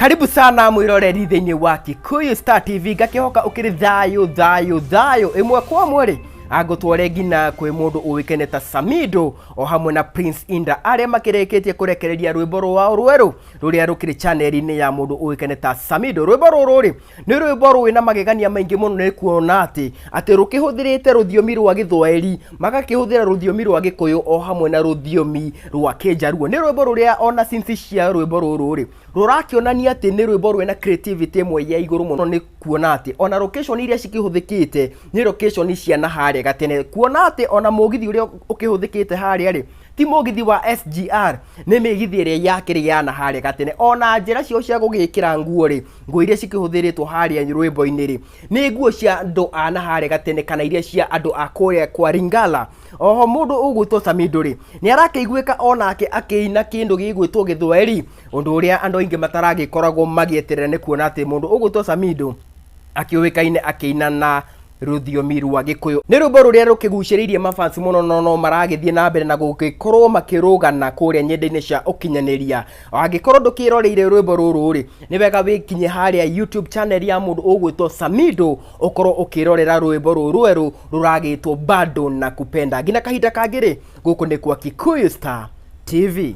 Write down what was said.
Karibu sana mwiroreri thĩinĩ wa Kikuyu Star TV, ngakĩhoka ũkĩrĩ thayũ thayũ thayũ ĩmwe kwa mweri angũtware nginya kwĩ mũndũ ũĩkaine ta Samido o hamwe na Prince Inda arĩa makĩrĩkĩtie kũrekereria rwĩmbo rwao rwerũ rũrĩa rũkĩrĩ channel-inĩ ya mũndũ ũĩkaine ta Samido. Rwĩmbo rũrũ rĩ nĩ rwĩmbo rwĩna magegania maingĩ mũno, nĩ kuona atĩ rũkĩhũthĩrĩte rũthiomi rwa Gĩthwaĩri, magakĩhũthĩra rũthiomi rwa Gĩkũyũ o hamwe na rũthiomi rwa Kĩnjaruo. Nĩ rwĩmbo rũrĩa ona scenes cia rwĩmbo rũrũ rĩ rũrakĩonania atĩ nĩ rwĩmbo rwĩna creativity ĩmwe ya igũrũ mũno, nĩ kuona atĩ ona location iria cikĩhũthĩkĩte nĩ location cia na harĩa gatene, kuona atĩ ona mũgithi ũrĩa ũkĩhũthĩkĩte harĩa rĩ ti mũgithi wa SGR, nĩ mĩgithi ĩrĩa yakĩrĩ ya na harĩa gatene. Ona njĩra ciao cia gũgĩkĩra nguo rĩ, nguo iria cikĩhũthĩrĩtwo harĩa rwĩmbo-inĩ rĩ nĩ nguo cia andũ a na harĩa gatene kana iria cia andũ a kũrĩa kwa Ringala. Oho mũndũ ũgwĩtwo Samido rĩ nĩ arakĩiguĩka onake akĩina kĩndũ gĩgwĩtwo Gĩthwaĩri, ũndũ ũrĩa andũ aingĩ mataragĩkoragwo magĩeterera, nĩ kuona atĩ mũndũ ũgwĩtwo Samido akĩũĩkaine akĩina na rũthiomi rwa Gĩkũyũ. Nĩ rwĩmbo rũrĩa rũkĩgucĩrĩirie mafans mũno, no no maragĩthiĩ na mbere na gũgĩkorwo makĩrũgana kũrĩa nyenda-inĩ cia ũkinyanĩria. Angĩkorwo ndũkĩroreire rwĩmbo rũrũ rĩ, nĩ wega wĩkinye harĩa YouTube channel ya mũndũ ũgwĩtwo Samido ũkorwo ũkĩrorera rwĩmbo rũrũ rwerũ rũragĩtwo Bado Nakupenda. Nginya kahinda kangĩ rĩ, gũkũ nĩ kwa Kikuyu Star TV.